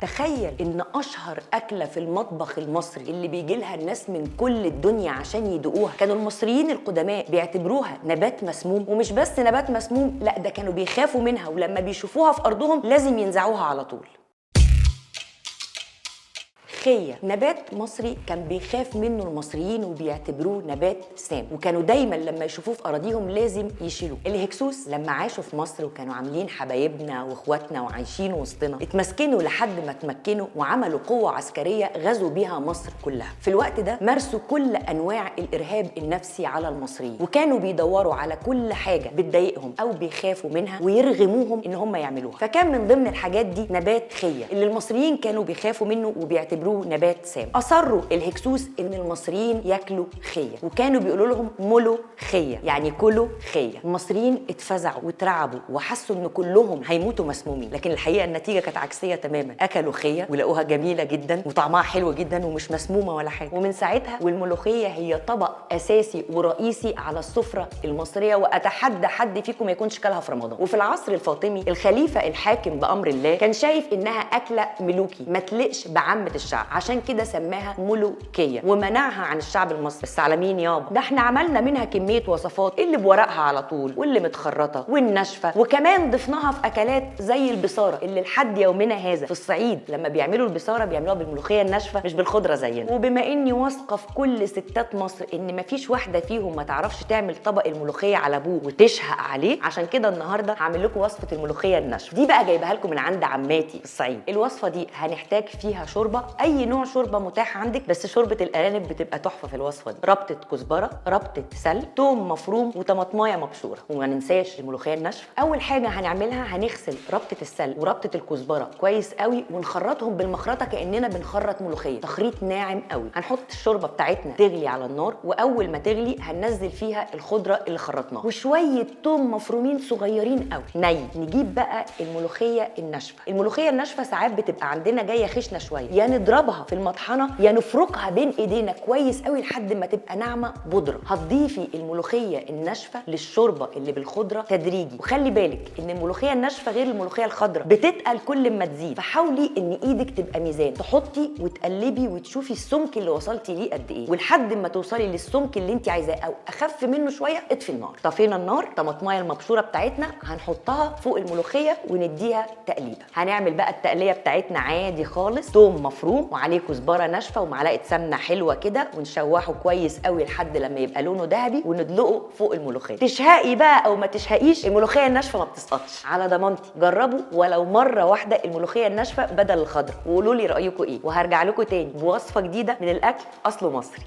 تخيل ان اشهر اكله في المطبخ المصري اللي بيجي لها الناس من كل الدنيا عشان يدوقوها، كانوا المصريين القدماء بيعتبروها نبات مسموم. ومش بس نبات مسموم، لا ده كانوا بيخافوا منها، ولما بيشوفوها في ارضهم لازم ينزعوها على طول. خية نبات مصري كان بيخاف منه المصريين وبيعتبروه نبات سام، وكانوا دايما لما يشوفوه في اراضيهم لازم يشيلوه. الهكسوس لما عاشوا في مصر وكانوا عاملين حبايبنا واخواتنا وعايشين وسطنا، اتمسكنوا لحد ما اتمكنوا وعملوا قوة عسكرية غزوا بيها مصر كلها. في الوقت ده مارسوا كل انواع الارهاب النفسي على المصريين، وكانوا بيدوروا على كل حاجة بتضايقهم او بيخافوا منها ويرغموهم ان هم يعملوها. فكان من ضمن الحاجات دي نبات خية اللي المصريين كانوا بيخافوا منه وبيعتبروه نبات سام. اصروا الهكسوس ان المصريين ياكلوا خيه، وكانوا بيقولوا لهم ملو خيه، يعني كلوا خيه. المصريين اتفزعوا واترعبوا وحسوا ان كلهم هيموتوا مسمومين، لكن الحقيقة النتيجة كانت عكسية تماما. اكلوا خيه ولقوها جميلة جدا وطعمها حلو جدا ومش مسمومة ولا حاجة. ومن ساعتها والملوخيه هي طبق اساسي ورئيسي على السفرة المصرية، واتحدى حد فيكم ما يكونش كلها في رمضان. وفي العصر الفاطمي الخليفة الحاكم بامر الله كان شايف انها اكله ملوكي ما تلقش بعامة الشعب، عشان كده سماها ملوكية ومنعها عن الشعب المصري. بس على مين يابا؟ ده احنا عملنا منها كمية وصفات، اللي بورقها على طول واللي متخرطة والناشفة، وكمان ضفناها في أكلات زي البصارة اللي لحد يومنا هذا في الصعيد لما بيعملوا البصارة بيعملوها بالملوخية الناشفة مش بالخضرة زينا. وبما اني واثقة في كل ستات مصر ان مفيش واحدة فيهم ما تعرفش تعمل طبق الملوخية على ابوه وتشهق عليه، عشان كده النهاردة هعمل لكم وصفة الملوخية الناشفة دي بقى، جايبها لكم من عند عماتي في الصعيد. الوصفة دي هنحتاج فيها شوربة، اي نوع شوربة متاح عندك، بس شوربة الارانب بتبقى تحفة في الوصفة دي. ربطه كزبره، ربطه سل، توم مفروم، وطماطمايه مبشوره، وما ننساش الملوخية الناشفه. اول حاجة هنعملها هنغسل ربطه السل وربطه الكزبره كويس قوي ونخرطهم بالمخرطه كاننا بنخرط ملوخية، تخريط ناعم قوي. هنحط الشوربة بتاعتنا تغلي على النار، واول ما تغلي هننزل فيها الخضرة اللي خرطناها وشوية توم مفرومين صغيرين قوي ني. نجيب بقى الملوخية الناشفه. الملوخية الناشفه ساعات بتبقى عندنا جاية خشنه شوية، يا نضربها في المطحنه يا نفركها بين ايدينا كويس قوي لحد ما تبقى ناعمة بودره. هتضيفي الملوخية الناشفه للشوربه اللي بالخضره تدريجي، وخلي بالك ان الملوخية الناشفه غير الملوخية الخضراء، بتتقل كل ما تزيد، فحاولي ان ايدك تبقى ميزان، تحطي وتقلبي وتشوفي السمك اللي وصلتي ليه قد ايه، ولحد ما توصلي للسمك اللي انت عايزاه او اخف منه شوية اطفي النار. طفينا النار، طماطمايه المبشوره بتاعتنا هنحطها فوق الملوخية ونديها تقليبه. هنعمل بقى التقليه بتاعتنا عادي خالص، توم مفروم وعليه كزبره ناشفة ومعلقة سمنه حلوة كده، ونشوحه كويس قوي لحد لما يبقى لونه ذهبي وندلقه فوق الملوخية. تشهقي بقى او ما تشهقيش، الملوخية الناشفه ما بتسقطش، على ضمانتي. جربوا ولو مرة واحدة الملوخية الناشفه بدل الخضراء وقولوا لي رايكم ايه، وهرجع لكم تاني بوصفه جديدة من الاكل اصله مصري.